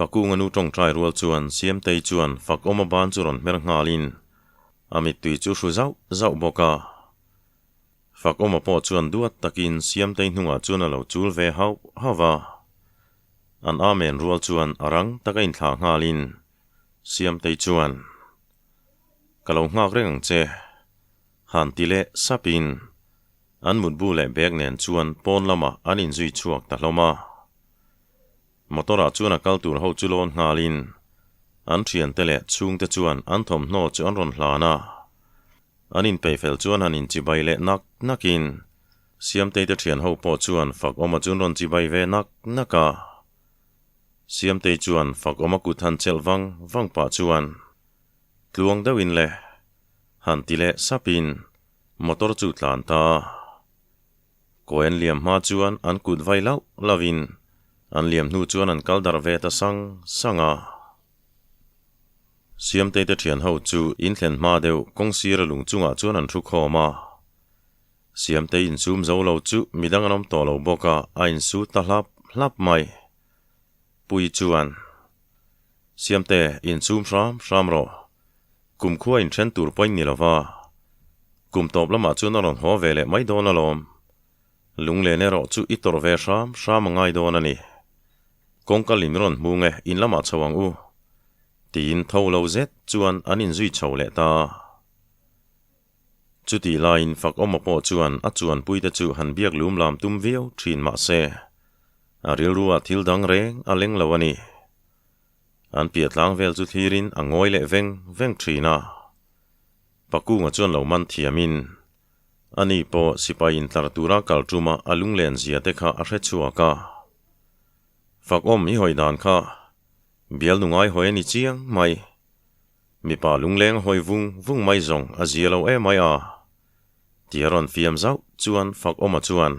Pakunga nu tawngtai rual chuan Siamtei chuan Fakawma ban chu rawn hmer nghalin a mittui chu hru zauh zauh bawk a. Fakawma pawh chuan duat takin Siamtei hnungah chuan a lo chul ve hauh hauh va. An amen rual chuan a rang taka inthlah nghalin Siamtei chuan, Ka lo nghak reng ang che, han ti leh sapin an mutbu leh bag nen chuan pawn lamah an inzui chhuak ta hlawm a. Motor-ah chuan a kal tur ho chu lawn nghalin an thiante leh chhungte chuan an thawmhnaw chu an rawn hlan a. An inpeih fel chuan han inchibai leh nak nakin Siamtei te thian ho pawh chuan Fakawma chu an rawn chibai ve nak nak a. Siamtei chuan Fakawma kut han chelh vang vang pah chuan tluang deuhin le han ti leh sapin motor chu tlan ta a. Kawi an liam hma chuan an kut vai lauh lauhin an liam hnu chuan an kal darh ve ta sang sang a. Siamtei te thian ho chu in thlen hma deuh kawng sira lung chungah chuan an thu khawm a. Siamtei insum zo lo chu midang an awm tawh lo bawk a, a insu ta hlap hlap mai. Pui chuan, Siamte, insum hram hram rawh. Kumkhua inthen tur pawhin ni lova, kum tawp lamah chuan a rawn haw ve leh mai dawn alawm. Lunglen erawh chu i tawrh ve hram hram a ngai dawn a ni. Kawngka lim rawn hmu nge in lamah chho ang u? Tiin tho lo zet chuan an inzui chho leh ta. Chutih laiin Fakawma pawh chuan a chuanpuite chu han biak lum lam tum viau thin mah se, a rilruah thil dang reng a leng lo a ni. An piah tlang vel chu thlirin a ngawi leh veng veng thin a. Pakunga chuan lo man thiamin, Ani pawh sipai intlar tura kal tuma a lunglen zia te kha a hre chhuak a. Fakawm i hawi dan kha bial nu ngai hawi a ni chiang mai. Mipa lungleng a hawi vung vung mai zawng a zia lo em mai a, tia rawn fiam zauh chuan Fakawma chuan,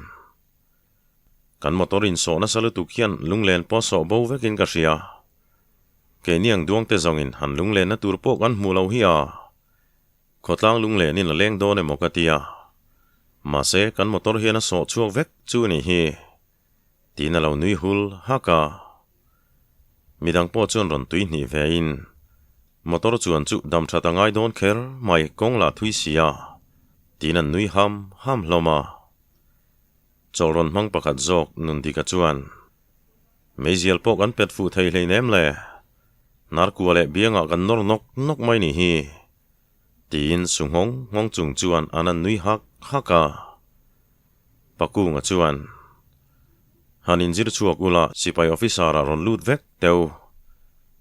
Kan motor insawh nasa lutuk hian lunglen pawh sawh bo vekin ka hria. Keini ang duangte zawngin han lunglenna tur pawh kan hmuh loh hi a. Khawtlang lunglenin a leng dawn emaw ka ti a. Mahse, kan motor hian a sawh chhuak vek chu ni hi. Tiin a lo nui hul hak a. Midang pawh chuan rawn tui hnih vein motor chuan chu dam that a ngai dawn kher mai kawng lah thui si a. Tiin an nui ham ham hlawm a. Chawlh rawn hmang pakhat zawk Nundika chuan, Meizial pawh kan pet fuh thei hleinem le, hnarkua leh biangah kan nawr nawk nawk mai ni hi, tiin su nghawng nghawng chung chuan an an nui hak hak a. Pakunga chuan, Han inzir chhuak ula sipai officer-ah rawn lut vek teu,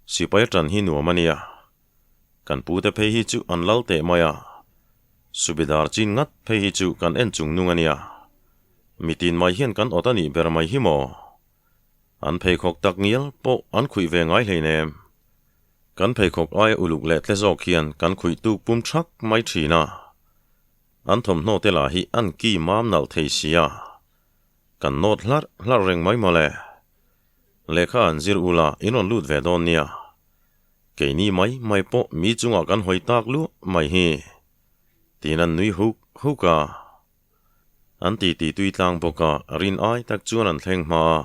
sipai atan hi nuam a nia, Kan pute phei hi chu an lal teh mai a, Subedar chin ngat phei hi chu kan en chung nung a nia. Mitin mai hian kan awt a nih ber mai hi maw? An pheikhawk tak ngial pawh an khuih ve ngai hleinem. Kan pheikhawk aia uluk leh tle zawk hian kan khuih tuk pum thak mai thin a. An thawmhnaw te lah hi an ki mam nalh thei sia. Kan nawt hlarh hlarh reng mai mawle. Lehkha an zir ula in rawn lut ve dawn nia. Keini mai mai pawh mi chungah kan hawi tak luah mai hi, tiin an nui huk huk a. An titi tui tlang bawk a, rin ai tak chuan an thleng hma a.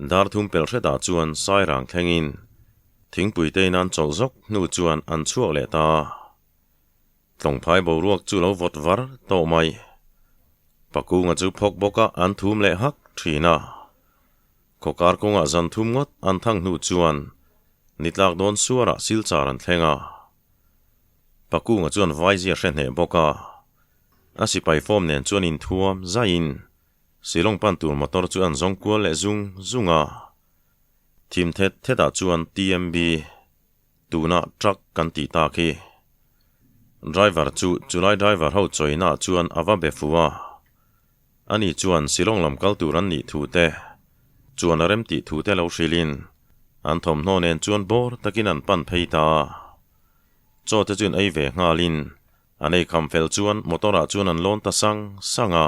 Dar thum pel hretah chuan Sairang thlengin thingpui te in an chawlh zawk hnu chuan an chhuak leh ta a. Tlawngphai boruak chu lo vawt var tawh mai. Pakunga chu phawk bawk a an thum leh hak thin a. Khawkar kawngah zan thum ngawt an thang hnu chuan ni tlak dawn suarah silchar an thleng a. Pakunga chuan vaizia hre hneh bawk a. A sipai form nen chuan inthuam zaiin Shillong pan tur motor chu an zawng kual leh zung zung a. Thim thet thetah chuan TMB Tunah truck kan tih tak hi. Driver chu chulai driver ho chawina chuan a va be fu a. Ani chuan Shillong lam kal tur an nih thu te, chuan a rem tih thu te lo hrilhin an thawmhnaw nen chuan bawr takin an pan phei ta a. Chaw te chuan ei ve nghalin an ei kham fel chuan motor ah chuan an lawn ta sang sang a.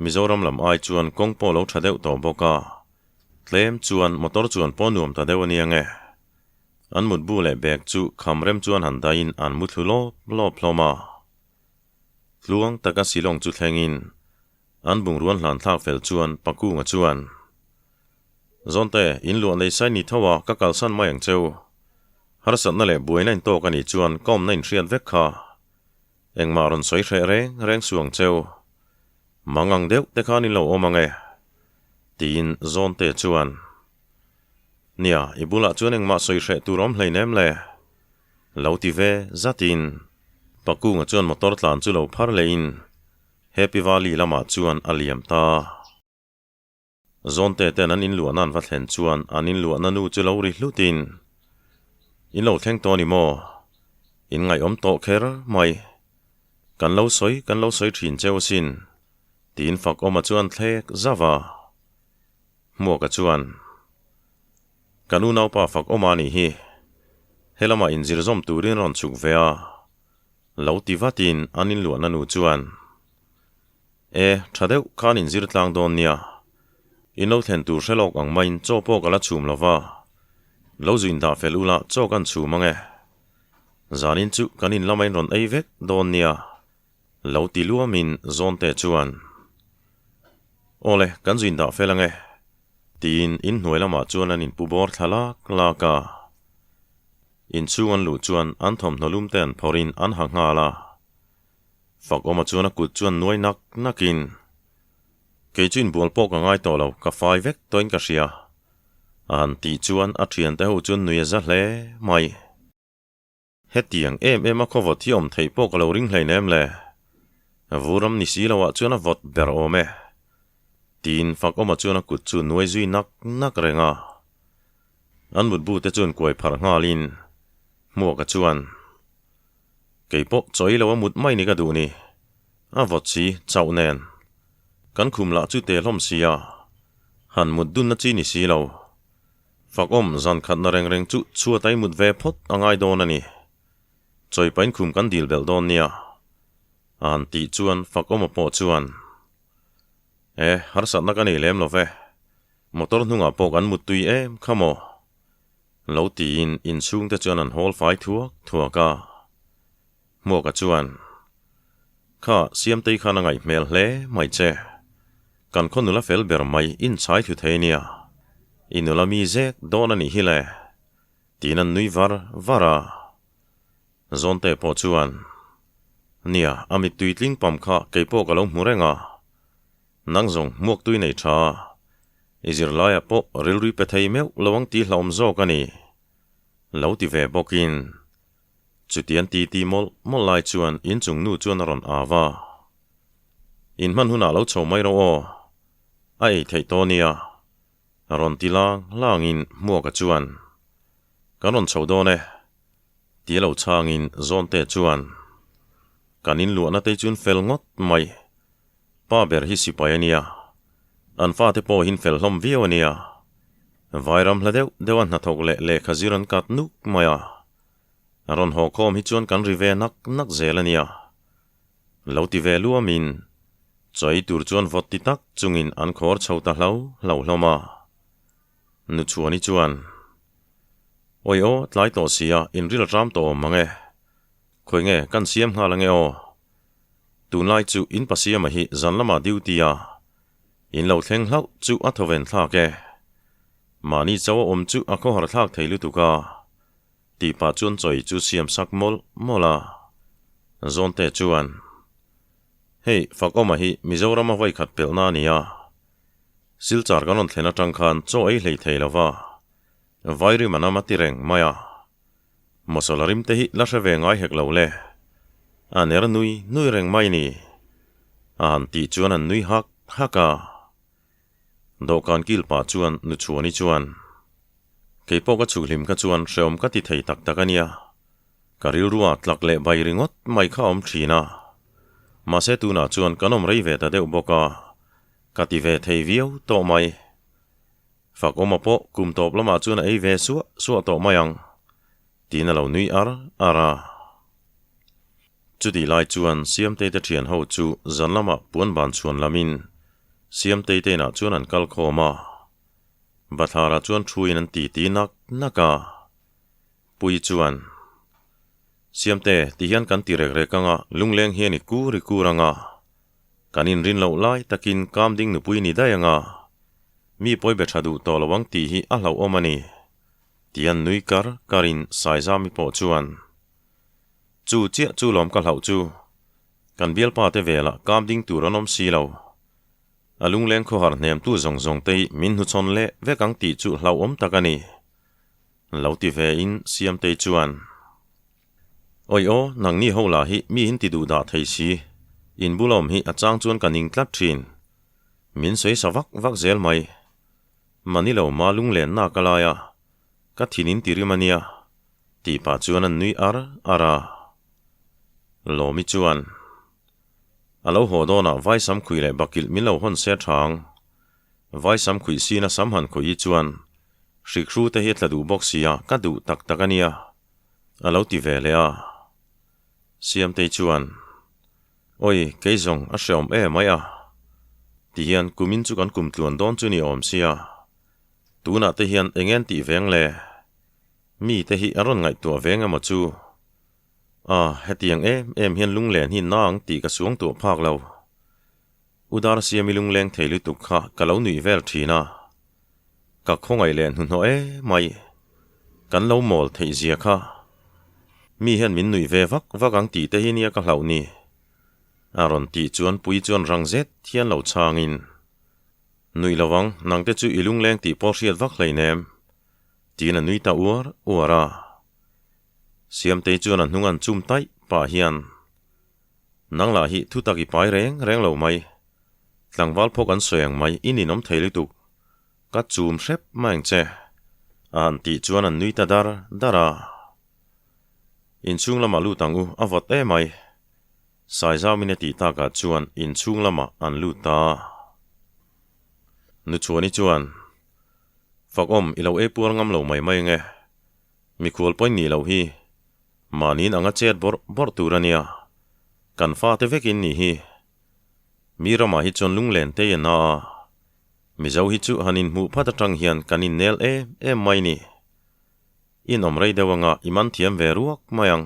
Mizoram lam ai chuan kawng pawh lo tha deuh tawh bawk a, tlem chuan motor chuan pawh nuam ta deuh a nia nge. An mutbu leh bag chu kham rem chuan han daiin an mu thlu lawp lawp hlawm a. Tluang taka Shillong chu thlengin an bungruan hlan thlak fel chuan Pakunga chuan, Zawnte, in luah nei sai ni tho a, ka kalsan mai ang cheu. Harsatna leh buaina in tawk a nih chuan ka awmna in hriat vek kha. Engmah rawn sawi hreh reng reng suh ang cheu. Mang ang deuh te khan in lo awm ang e. Tiin Zawnte chuan, Nia, i bulah chuan engmah sawi hreh tur awm hleinem le. Lo ti ve zatin Pakunga chuan motor tlan chu lo phar lehin Happy Valley lamah chuan a liam ta. Zawnte ten an inluahna an va thlen chuan an inluahna nu chu lo ri hlutin, In lo thleng tawh a ni maw? In ngaihawm tawh kher mai. Kan lo sawi kan lo sawi thin cheu asin, tiin Fakawma chuan thlek zauh a. Hmuaka chuan, Kan unaupa Fakawma a nih hi, helamah inzir zawm turin rawn chhuk ve a, lo ti vatin an inluahna nu chuan, E, tha deuh khan inzir tlang dawn nia. In lo thlen tur hre lawk ang maiin chaw pawh ka la chhum lo va, lo zu indah fel ula chaw kan chhum ang e. Zanin chu kan in lama in rawn ei vek dawn nia, lo ti luamin Zawnte chuan, Awle, kan zu indah fel ang e, tiin inhnuai lamah chuan an inpu bawr thla lak lak a. Inchhung an luh chuan an thawmhnaw lum te an phawrhin an ha nghal a. Fakawma chuan a kut chuan nuai nak nakin, Kei chu inbual pawh ka ngai tawh lo, ka fai vek tawhin ka hria, a han tih chuan a thiante ho chuan nui a za hle mai. Hetiang em em a khaw vawt hi awm theih pawh ka lo ring hleinem le, vuram ni si loah chuan a vawt ber awm e, tiin Fakawma chuan a kut chu nuai zui nak nak reng a. An mutbu te chuan kuai pharh nghalin Hmuaka chuan, Kei pawh chawi lo a mut mai ni ka duh ni. A vawt si, chauh nen. Kan khum lah chu te hlawm si a, han mut dunna chi ni si lo. Fakawm zan khatna reng reng chu chhuat a i mut ve phawt a ngai dawn a ni. Chawi pain khum kan dil belh dawn nia. A han tih chuan Fakawma pawh chuan, E, harsatna ka nei lem lo ve. Motor hnungah pawh kan mut tui em kha maw? Lo tiin inchhungte chuan an hawl fai thuak thuak a. Hmuaka chuan, Kha, Siamtei khan a ngaih hmel hle mai che. Kan khaw nula fel ber mai inchhai thu thei nia. I nula mi zek dawn a nih hi le, tiin an nui var var a. Zawnte pawh chuan, Nia, a mittui tling pam kha kei pawh ka lo hmu reng a. Nang zawng hmuak tui nei tha. I zirlaiah pawh rilrui pe thei meuh lo ang tih hlauhawm zawk a ni. Lo ti ve bawkin. Chutian ti ti mawlh mawlh lai chuan inchung nu chuan a rawn au a. In hman hunah lo chho mai rawh aw. A ei theih tawh nia. Rawn ti lang langin Hmuaka chuan, Kan rawn chho dawn e. Tia lo chhangin Zawnte chuan, Kan inluahna te chuan fel ngawt mai. Pa ber hi sipai a nia. An fate pawh hin fel hlawm viau a nia. Vairam hla deuh deuh a hnathawk leh lehkha zir an kat nuk mai a. A rawn haw khawm hi chuan kan ri ve nak nak zel a nia. Lo ti ve luamin, chawi tur chuan vawt ti tak chungin an khawr chho ta hlo hlo hlawm a. Nuchhuani chuan, Awi aw, tlai tawh sia, inril a ṭam tawh awm mang e. Khawi nge, kan siam nghal ange aw. Tunlai chu in pasiama hi zan lamah duty a in lo thleng hlauh chu a thawven thlak e. Mahni chau a awm chu a khawhar thlak thei lutuk a, tih pah chuan chawi chu siam sak mawlh mawlh a. Zawnte chuan, Hei, Fakawma hi Mizorama vawi khat pelhna a ni a. Silchar kan rawn thlen atang khan chaw ei hlei thei lo va, Vairim a nam a ti reng mai a. Masala rim te hi la hre ve ngai hek lo le. A ner nui nui reng mai ni. A han tih chuan an nui hak hak a. Dawhkan kil pah chuan Nuchhuani chuan, Kei pawh ka chhuk hlim kha chuan hreawm ka ti thei tak tak a nia. Ka rilrua tlak leh bai ringawt mai kha a awm thin a. Mahse tunah chuan kan awm rei ve ta deuh bawk a, ka ti ve thei viau tawh mai. Fakawma pawh kum tawp lamah chuan a ei ve suah suah tawh mai ang, tiin a lo nui ar ar a. Chutih lai chuan Siamtei te thian ho chu zan lamah puan ban chhuan lamin Siamtei te inah chuan an kal khawm a. Bathlarah chuan thuin an titi nak nak a. Pui chuan, Siamte, tihian kan ti rek rek anga lungleng hian i kur i kur anga. Kan inrin loh lai takin Kamding nupui ni daih anga. Mi pawi be tha duh tawh lo ang tih hi a hlauhawm a ni, tian nui kar karin Saizami pawh chuan, Chu chiah chu lawm ka hlauh chu, kan bialpa te velah kap ding tur an awm si lo. A lungleng khawhar hnemtu zawng zawng te hi min hnuchhawn leh vek ang tih chu hlauhawm tak a ni. Lo ti ve in Siamtei chuan, Awi aw, nangni ho lah hi mi in ti duh dah thei si, in bulawm hi a chang chuan ka ning tlat thin. Min sawi sa vak vak zel mai. Mani lo ma lunglen nak a lai a, ka thin in ti rim a nia, tih pah chuan an nui ar ar a. Lawmi chuan, A lo haw dawnah vai sam khuih leh bakilh min lo hawn se thang. Vai sam khuih sina sam han khuih hi chuan hrikhru te hi a tla duh bawk sia, ka duh tak tak a nia, a lo ti ve leh a. Siamtei chuan, Awi, kei zawng a hreawm e mai a. Tihian kumin chu kan kum tluan dawn chu ni awm sia. Tunah te hian eng en tih veng le? Mi te hi a rawn ngaihtuah veng emaw chu? A, hetiang em em hian lunglen hi na ang tih ka suang tuah phak lo. U Darsiami lungleng thei lutuk kha ka lo nuih vel thin a. Ka khawngaih leh hnuhnawh e mai. Kan lo mawl theih zia kha. Mi hian min nuih ve vak vak ang tih te hi nia ka hlauh ni. A rawn tih chuan Pui chuan rang zet hian lo chhangin, Nuih lo ang, nang te chu i lungleng tih pawh hriat vak hleinem. Tiin a nui ta uar uar a. Siamtei chuan a hnung an chum taih pah hian, Nang lah hi thu tak i pai reng reng lo mai. Tlangval phawk an sawi ang mai i ninawm thei lutuk. Ka chum hrep mai ang che. A han tih chuan an nui ta dar dar a. Inchhung lamah lut ang u, a vawt em mai. Saizaumin a tih takah chuan inchhung lamah an lut ta a. Nuchhuani chuan, Fakawm, i lo ei puar ngam lo mai mai nge. Mikhual pawhin nih loh hi. Mahniin anga chet bawrh bawrh tur a nia. Kan fate vekin nih hi. Mi ramah hi chuan lunglen te a na a. Mizo hi chu han inhmuh phat atang hian kan innel em em mai ni. In awm rei deuh anga i man thiam ve ruak mai ang.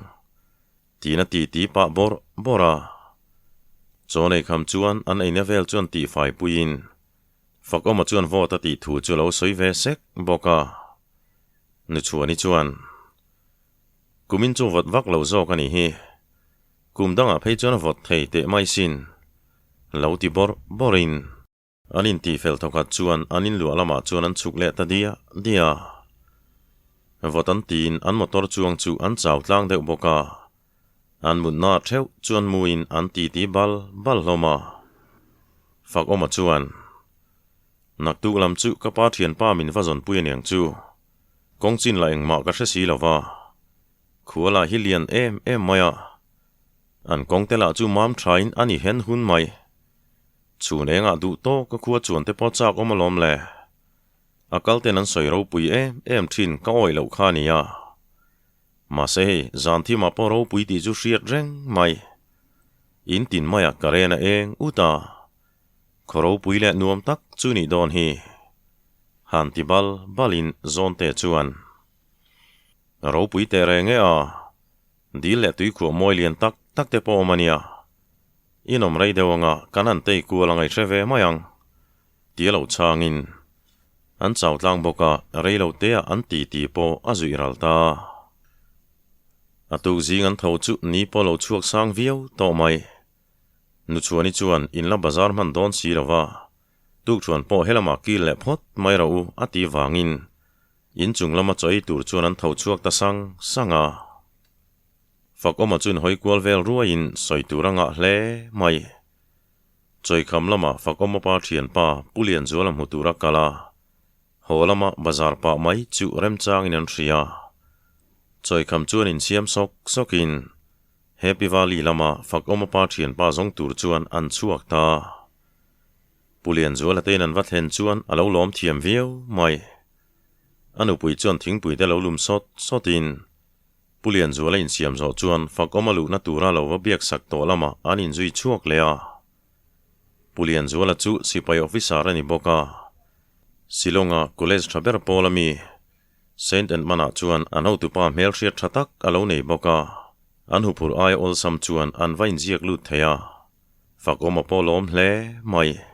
Tiin a ti ti pah bawrh bawrh a. Chaw nei kham chuan an eina vel chuan tihfai puiin Fakawma chuan vote a tih thu chu a lo sawi ve sek bawk a. Nuchhuani chuan, Kumin chu vawt vak lo zawk a nih hi. Kum dangah phei chuan a vawt thei teh mai sin. Lo ti bawrh bawrhin an intihfel thawkhat chuan an inluah lamah chuan an chhuk leh ta diah diah a. Vawt an tiin an motor chuang chu an chau tlang deuh bawk a. An mutna theuh chuan muin an titi bal bal hlawm a. Fakawma chuan, Naktuk lam chu ka pa thianpa min va zawnpui a niang chu. Kawng chin lah engmah ka hre si lo va. Khua lah hi lian em em mai a. An kawng te lah chu mam thain a ni hen hun mai. Chhun engah duh tawk ka khua chuan te pawh chak awm alawm le. A kal ten an sawi ropui em em thin ka awih loh kha a nia. Mahse hei, zan thimah pawh ropui tih chu hriat reng mai. In tin maiah ka ren a eng ut a. Khaw ropui leh nuam tak chu nih dawn hi. Han ti bal balin Zawnte chuan, Ropui teh reng e a, dil leh tuikhuah mawi lian tak tak te pawh awm a nia. In awm rei deuh anga kan han tei kual angai hre ve mai ang. Tia lo chhangin an chau tlang bawk a, rei lo tea an ti ti pawh a zuih ral ta. A tuk zing an tho chu ni pawh lo chhuak sang viau tawh mai. Nuchhuani chuan in la bazar hman dawn si lo va, tukṭhuan pawh helamah kil leh phawt mai rawh u a ti vangin inchung lama chaw ei tur chuan an tho chhuak ta sang sang a. Fakawma chuan hawi kual vel ruaiin sawi tur a ngah hle mai. Chawikham lama Fakawma pa thianpa Pu Lianzuala hmu tur a kal a, haw lama bazar pah mai chu remchangin an hria. Chawikham chuan insiam sawk sawkin Happy Valley lama Fakawma pa thianpa zawng tur chuan an chhuak ta. Pu Lianzuala tein an va thlen chuan a lo lawm thiam viau mai. A nupui chuan thingpui te lo lum sawt sawtin Pu Lianzuala insiam zawh chuan Fakawma luhna tura lo va biak sak tawh lamah an inzui chhuak leh a. Pu Lianzuala chu sipai officer a ni bawk a. Shillong-a college tha ber pawl ami Saint Edmund-ah chuan an hotupa hmelhriat tha tak a lo nei bawk a. An huphurh aia awlsam chuan an va inziak lut thei a. Fakawma pawh lawm hle mai.